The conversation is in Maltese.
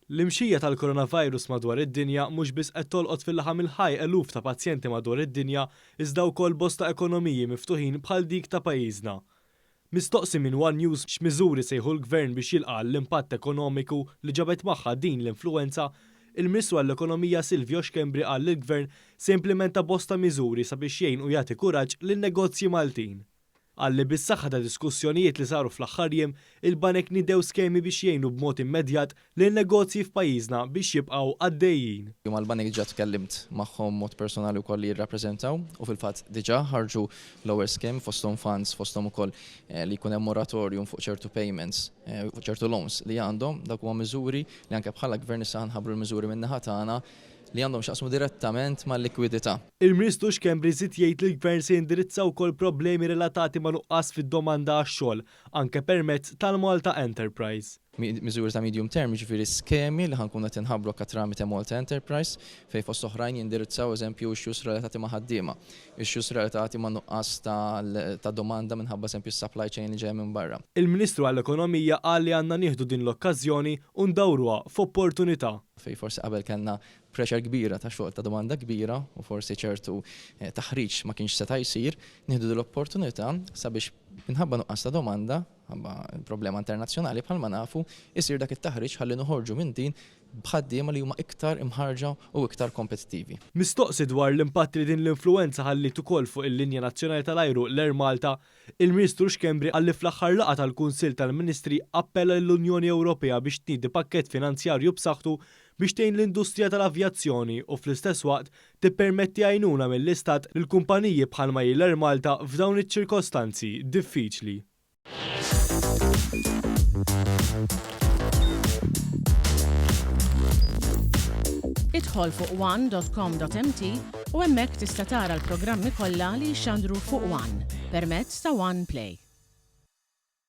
L-imxija tal-coronavirus madwar id-dinja mhux biss qed tolqot fil-laħam il-ħaj eluf ta' pazjenti madwar id-dinja iżda wkoll bosta ekonomiji miftuħin bħal dik ta' pajjiżna. Mistoqsi minn one News x'miżuri se jieħu l-Gvern biex jilqa' għall-impatt ekonomiku li ġabet magħha din l-influwenza, il-Ministru għall-Ekonomija Silvio Schembri qal li l-Gvern se jimplimenta bosta miżuri sabiex jgħin u jagħti kuraġġ lin-negozji Maltin. Qal li bis-saħħa ta' diskussjonijiet li saru fl-aħħar jiem, il-banek niedew skemi biex jgħinu b'mod immedjat lin-negozji f'pajjiżna biex jibqgħu għaddejjin. Mal-banek diġà tkellimt magħhom mod personali wkoll li jirrappreżentaw u fil-fatt diġà ħarġu l-ewwel skemi fosthom funds, fosthom ukoll li jkun hemm moratorium fuq ċertu payments, fuq ċertu loans li għandhom. Dawk huma miżuri li anke bħala Gvern issa ħa nħabbru l-miżuri min-naħa tagħna li għandhom x'jaqsmu direttament mal-likwidità. Il-Ministru Schembri żied jgħid li l-Gvern se jindirizza wkoll problemi relatati ma' nuqqas fid-domanda għax-xogħol, anke permezz tal-Malta Enterprise. Miżuri ta' medium term, jiġifieri skemi li ħa nkunu qed inħabbru anke tramite Malta Enterprise, fejn fost oħrajn jindirizzaw eżempju issues relatati ma' ħaddiema, issues relatati ma' nuqqas ta' domanda minħabba eżempju s-supply chain li ġejja minn barra. Il-Ministru għall-Ekonomija qal li għandna nieħdu din l-okkażjoni u ndawruha f'opportunità. Fejn forsi qabel kellna pressure kbira ta' xogħol ta' domanda kbira u forsi ċertu taħriġ ma kienx seta' jsir, nieħdu din l-opportunità sabiex minħabba nuqqas ta' domanda, minħabba problema internazzjonali bħalma nafu, isir dak it-taħriġ ħalli noħorġu minn din b'ħaddiema li huma iktar imħarrġa u iktar kompetittivi. Mistoqsi dwar l-impatt li din l-influwenza ħalliet ukoll fuq il-linja nazzjonali tal-ajru l-Air Malta, Il-Ministru Schembri qal li fl-aħħar laqgħa tal-Kunsill tal-Ministri appella lill-Unjoni Ewropea biex tniedi pakkett finanzjarju b'saħħtu biex tgħin l-industrija tal-avjazzjoni u fl-istess waqt tippermetti għajnuna mill-Istat lil kumpaniji bħalma hi l-Air Malta f'dawn iċ-ċirkostanzi diffiċli. Idħol fuq one.com.mt u hemmhekk tista' tara l-programmi kollha li jixxandru fuq One permezz ta' One Play.